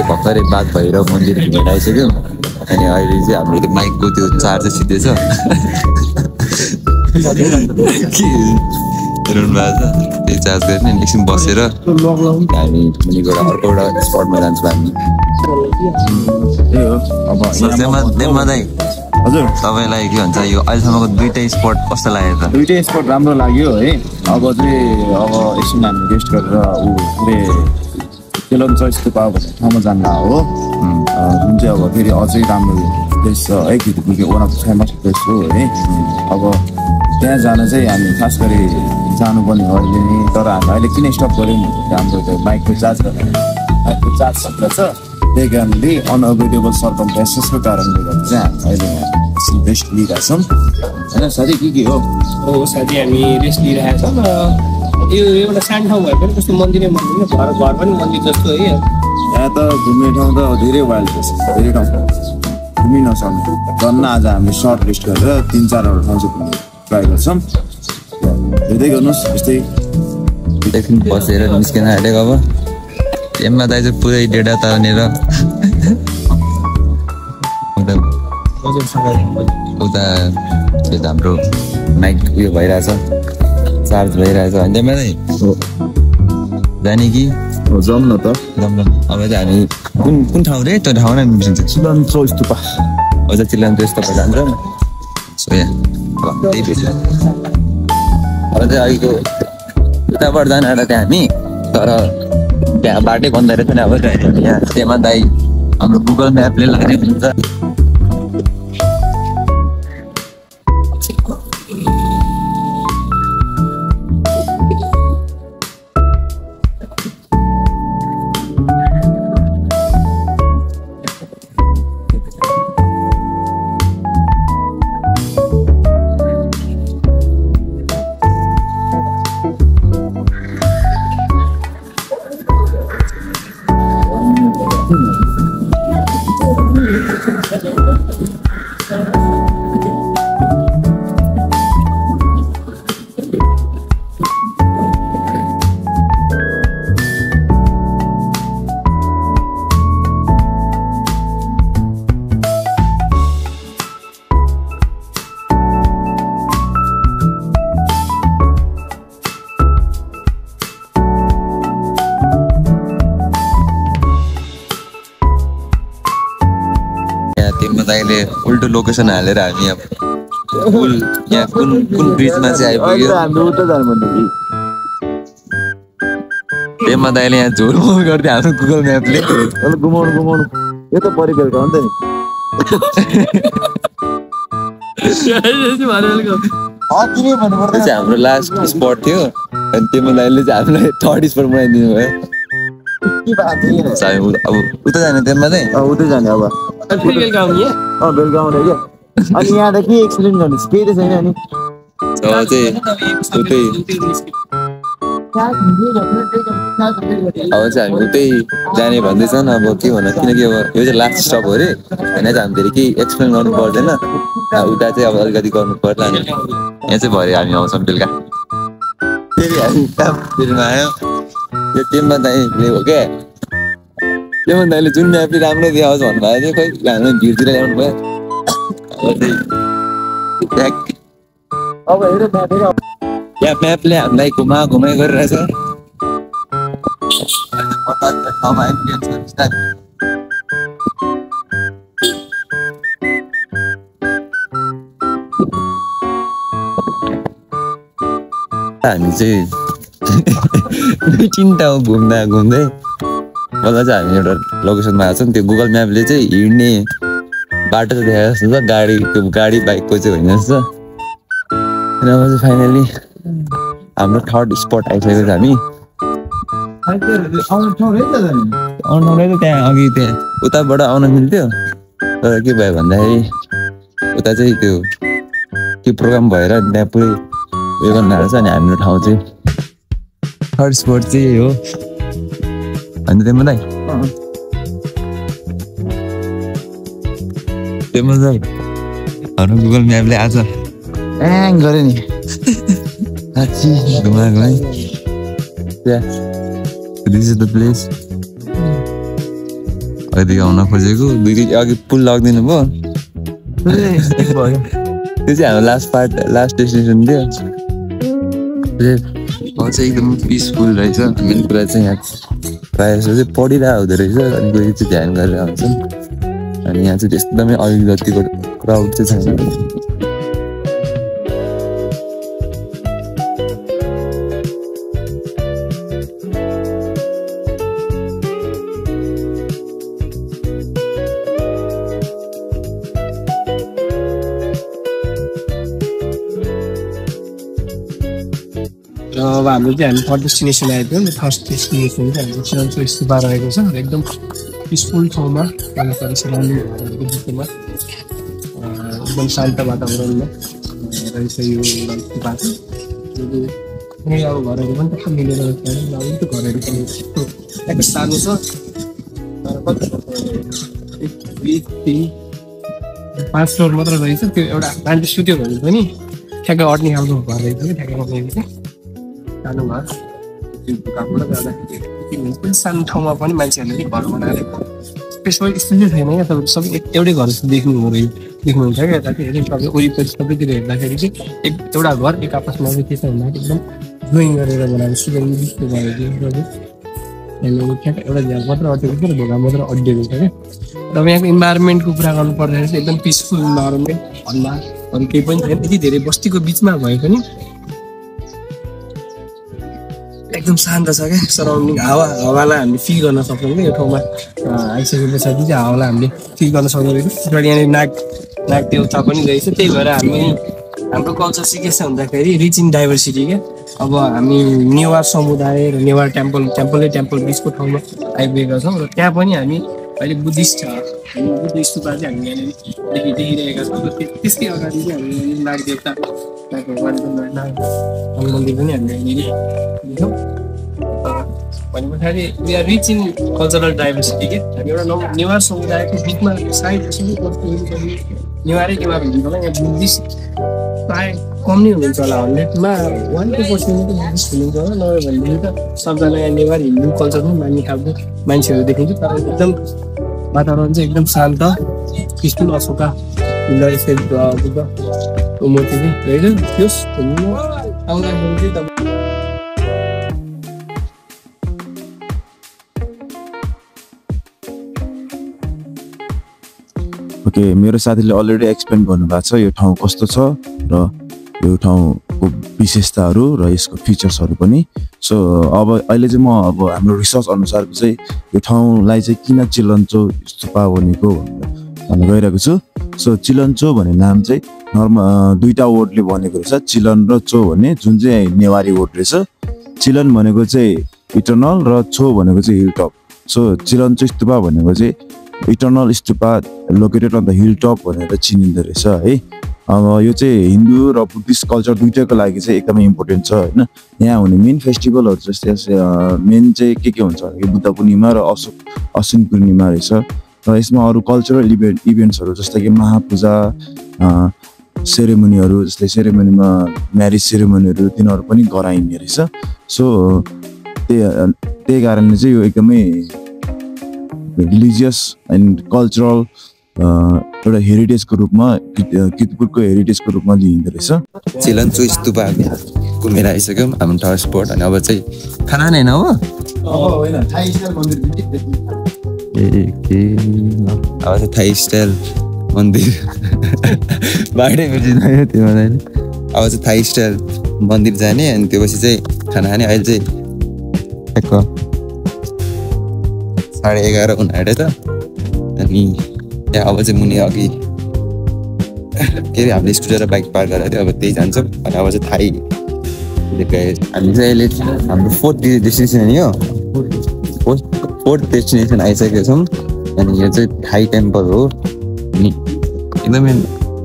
भर्खरै बात भएर मन्दिर भेट आइसक्यो अनि अहिले चाहिँ हाम्रो त्यो माइकको त्यो चार्ज सिधै छ हेर्नु भएको छ त्यही चार्ज गर्ने एकछिन बसेर हामी मुनि गएर अर्को एउटा स्पटमा जान्छौँ हामी हजुर तपाईँलाई के भन्छ यो अहिलेसम्मको दुईटै स्पट कस्तो लाग्यो त दुईटै स्पट राम्रो लाग्यो है अब चाहिँ अब एकछिन हामी रेस्ट गरेर केलम्चा स्तूपा भन्ने ठाउँमा जान्न हो जुन चाहिँ अब फेरि अझै राम्रो प्लेस छ है किनकि one of the famous place हो है अब त्यहाँ जान चाहिँ हामी खास गरी जानुपर्ने हो अहिले नि तर हामी अहिले किन स्टप गऱ्यौँ हाम्रो त्यो बाइकको चार्ज सकिएको छ त्यही कारणले अनअभेलेबल सर्कमस्टेन्सेसको कारणले गर्दा चाहिँ हामी अहिले यहाँ रेस्ट लिइरहेको छौँ होइन साथी के हो साथी हामी रेस्ट लिइरहेको छौँ यो एउटा सानो ठाउँ भए पनि कस्तो मन्दिरै मन्दिर घर पनि मन्दिर जस्तो है यहाँ त घुम्ने ठाउँ त धेरै वाइल्ड प्लेस धेरै ठाउँ घुमि नसक्ने झन् आज हामीले सर्ट रेस्ट गरेर 3-4 ठाउँ चाहिँ घुम्ने ट्राई गर्छौँ हेर्दै गर्नुहोस् यस्तै एकछिन बसेर निस्किन आँटेको अब एममा दाइ चाहिँ पुरै डेटा तानेर उता हाम्रो माइक उयो भइरहेछ चार्ज भइरहेछ होइन त्यहाँ दाइ जाने कि जाउँ न त अब चाहिँ हामी कुन ठाउँ रे त्यो ठाउँ नै बिर्सिन्छ चिलन्चो स्तूपा अझ चिलन्चो स्तूपा जान्छ सो यहाँ त्यही भेट्छ अब चाहिँ अहिलेको उताबाट जान आँटा त्यहाँ हामी तर त्यहाँ बाटै बन्द रहेछ नि अब यहाँ त्यहाँ दाइ हाम्रो गुगल म्यापले लाग्ने हुन्छ दाइले उल्टो लोकेसन हालेर हामी अब यहाँ कुन ब्रिजमा चाहिँ आइपुग्यो त्यहाँ दाइले यहाँ झोलमोल गर्थ्यो हाम्रो गुगल म्यापले घुमाउनु यो त परिवेलको हो नि त हाम्रो लास्ट स्पट थियो अनि त्यो दाइले चाहिँ हामीलाई थर्ड स्पट बनाइदिनु भयो अब उता जाने त्यहाँ चाहिँ उतै जाने अब बेलुका आउने क्या अनि यहाँ त के एक्सप्लेन गर्ने केही त छैन अनि अब चाहिँ हामी उतै जाने भन्दैछन् अब के भन्नु किनकि अब यो चाहिँ लास्ट स्टप हो अरे होइन चाहिँ हामी धेरै केही एक्सप्लेन गर्नु पर्दैन उता चाहिँ अब अलिकति गर्नु पर्ला नि यहाँ चाहिँ भरे हामी आउँछौँ बेलुका फेरि हामी फेरिमा आयो यो टेममा दाइले हो क्या टेममा दाइले जुन म्यापले राम्रो देखाउँछ भन्नुभयो चाहिँ खोइ हाम्रो भिडतिर ल्याउनु भयो अब हेरौँ यहाँ म्यापले हामीलाई घुमाइ गरिरहेछ हामी चाहिँ 2-3 ठाउँ घुम्दै मलाई चाहिँ हामी एउटा लोकेसनमा आएको छौँ त्यो गुगल म्यापले चाहिँ हिँड्ने बाटो चाहिँ देखाएको जस्तो छ त्यो गाडी बाइकको चाहिँ होइन जस्तो र चाहिँ फाइनली हाम्रो थर्ड स्पट आइसकेको छ हामी आउनु ठाउँ त्यहाँ अघि त्यहाँ उताबाट आउन मिल्थ्यो तर के भयो भन्दाखेरि उता चाहिँ त्यो के प्रोग्राम भएर त्यहाँ पुरै उयो गर्नु थालेको छ अनि हाम्रो ठाउँ चाहिँ थर्ड स्पट चाहिँ यही हो अनि त्यहाँ दाइ त्यहाँ दाइ हाम्रो गुगल म्यापले आज गऱ्यो नि घुमाएको है दिस इज द प्लेस अघि आउन खोजेको दुई अघि पुल लगिदिनु भयो त्यो चाहिँ हाम्रो लास्ट डेस्टिनेसन थियो चाहिँ एकदम पिसफुल रहेछ मेन कुरा चाहिँ यहाँ प्रायः जस्तो चाहिँ पढिरहेको हुँदो रहेछ अनि कोही चाहिँ ध्यान गरेर आउँछन् अनि यहाँ चाहिँ एकदमै अघि जतिको क्राउड चाहिँ छैन अब हाम्रो चाहिँ हामी थर्ड डेस्टिनेसन आइपुग्यौँ फर्स्ट डेस्टिनेसन चाहिँ हाम्रो चिलन्चो स्तूपा रहेको छ एकदम पिसफुल ठाउँमा सराउन्डिङहरूको बिचमा एकदम शान्त वातावरणमा रहेछ यो स्तूपा चाहिँ अब घरहरू पनि टक्क मिलेर त्यो घरहरू पनि ट्याक्क सानो छ तर कति 5 फ्लोर मात्र रहेछ त्यो एउटा मान्छे सुत्यो भने पनि ठ्याक्क अट्ने खालको घर रहेछ कि ठ्याक्क बसेको चाहिँ सानो घर ढोकाबाट जाँदाखेरि सानो ठाउँमा पनि मान्छेहरूले घर बनाएर स्पेसल चाहिँ छैन क्या तपाईँ सबै एउटै घर जस्तो देख्नुहुन्छ क्या यता चाहिँ हेर्नु तपाईँ वरिपरि सबैतिर हेर्दाखेरि चाहिँ एउटा घर एक आपसमा चाहिँ त्यसो हुँदाखेरि एकदम ड्रोइङ गरेर बनाएको सुगन्धित जस्तो गरेको त्यहाँनिर ठ्याक्क एउटा झ्याल मात्र अटेको छ र ढोका मात्र अड्डिएको छ क्या अब यहाँको इन्भाइरोमेन्टको कुरा गर्नु पर्दाखेरि चाहिँ एकदम पिसफुल इन्भाइरोमेन्ट हल्लाहरू केही पनि छैन यति धेरै बस्तीको बिचमा भए पनि एकदम शान्त छ क्या सराउन्डिङ हावालाई हामीले फिल गर्न सक्छौँ क्या यो ठाउँमा आइसके पछाडि चाहिँ हावालाई हामीले फिल गर्न सक्दो रहेछ पछाडि यहाँनिर नाग देउता पनि रहेछ त्यही भएर हाम्रो कल्चर चाहिँ के छ भन्दाखेरि रिच इन डाइभर्सिटी क्या अब हामी नेवार समुदाय र नेवार टेम्पल बिचको ठाउँमा आइपुगेका छौँ र त्यहाँ पनि हामी अहिले बुद्धिस्ट छ बुद्धिस्ट स्तूपा चाहिँ हामी यहाँनिर देखिरहेका छौँ र त्यसकै अगाडि चाहिँ हामी नाग देउता मन्दिर पनि हामीले यहाँनिर देख्छौँ भने पछाडि we are rich in cultural diversity के हामी एउटा नेवार समुदायको बिचमा सायद नेवारै नेवार हुन्छ होला यहाँ बुद्धिस्ट प्रायः कम नै हुनुहुन्छ होला 100मा 1-2% मात्रै बुद्धिस्ट हुनुहुन्छ होला नभए भनेदेखि त सबजना यहाँ नेवार हिन्दू कल्चर पनि मान्ने खालको मान्छेहरू देखिन्छ तर एकदम वातावरण चाहिँ एकदम शान्त पिसफुल अशोका बुद्धको मूर्ति चाहिँ रहेछ त्यो आउँदाखेरि चाहिँ तपाईँ ओके मेरो साथीले अलरेडी एक्सप्लेन गर्नुभएको छ यो ठाउँ कस्तो छ र यो ठाउँको विशेषताहरू र यसको फिचर्सहरू पनि सो अब अहिले चाहिँ म अब हाम्रो रिसर्च अनुसारको चाहिँ यो ठाउँलाई चाहिँ किन चिलन्चो स्तूपा भनेको भन्न गइरहेको छु सो चिलन्चो भन्ने नाम चाहिँ दुईटा वर्डले बनेको रहेछ चिलन र चो भन्ने जुन चाहिँ नेवारी वर्ड रहेछ चिलन भनेको चाहिँ इटर्नल र चो भनेको चाहिँ hill top so Chilancho Stupa भनेको चाहिँ eternal stupa located on the hill top भनेर चिनिँदो रहेछ है अब यो चाहिँ हिन्दू र बुद्धिस्ट कल्चर दुइटाको लागि चाहिँ एकदमै इम्पोर्टेन्ट छ होइन यहाँ हुने मेन फेस्टिभलहरू जस्तै मेन चाहिँ के हुन्छ भने बुद्ध पूर्णिमा र अश्विन पूर्णिमा रहेछ र यसमा अरू कल्चरल इभेन्ट्सहरू जस्तै कि महापूजा सेरेमोनीहरू जस्तै सेरेमोनीमा म्यारिज सेरेमोनीहरू तिनीहरू पनि गराइने रहेछ सो त्यही कारणले चाहिँ यो एकदमै रिलिजियस एन्ड कल्चरल एउटा हेरिटेजको रूपमा कितपुरको हेरिटेजको रूपमा लिइँदो रहेछ चिलन्चो स्तूपा घुमेर आइसक्यौँ हाम्रो टुरिस्ट स्पट अनि अब चाहिँ खाना नै होइन अब चाहिँ थाई स्टाइल मन्दिर बाटै बिर्सिँदैन त्यो भन्दाखेरि अब चाहिँ थाई स्टाइल मन्दिर जाने अनि त्यो पछि चाहिँ खाना खाने अहिले चाहिँ ठ्याक्क 11:30 हुन आँटेछ अनि त्यहाँ अब चाहिँ मुनि अघि के अरे हामीले स्कुटर र बाइक पार्क गरेर थियो अब त्यही जान्छौँ अनि अब चाहिँ थाई हामी चाहिँ अहिले हाम्रो 4th डेस्टिनेसन यो 4th डेस्टिनेसन आइसकेको छौँ अनि यो चाहिँ थाई टेम्पल हो अनि एकदमै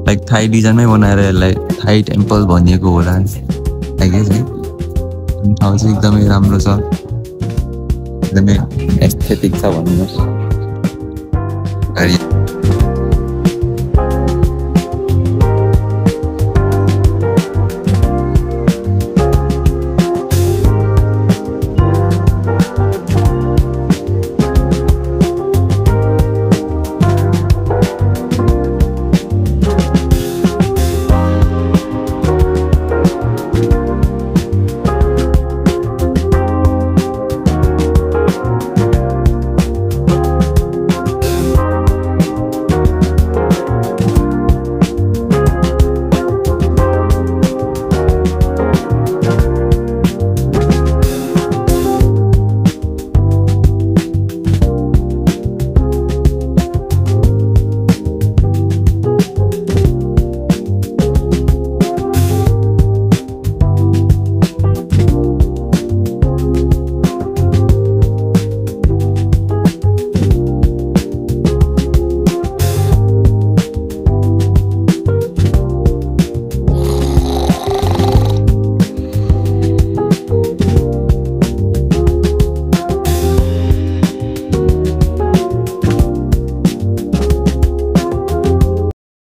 लाइक थाई डिजाइनमै बनाएर यसलाई थाई टेम्पल भनिएको होला लाइक चाहिँ ठाउँ चाहिँ एकदमै राम्रो छ एकदमै एस्थेटिक छ भन्नु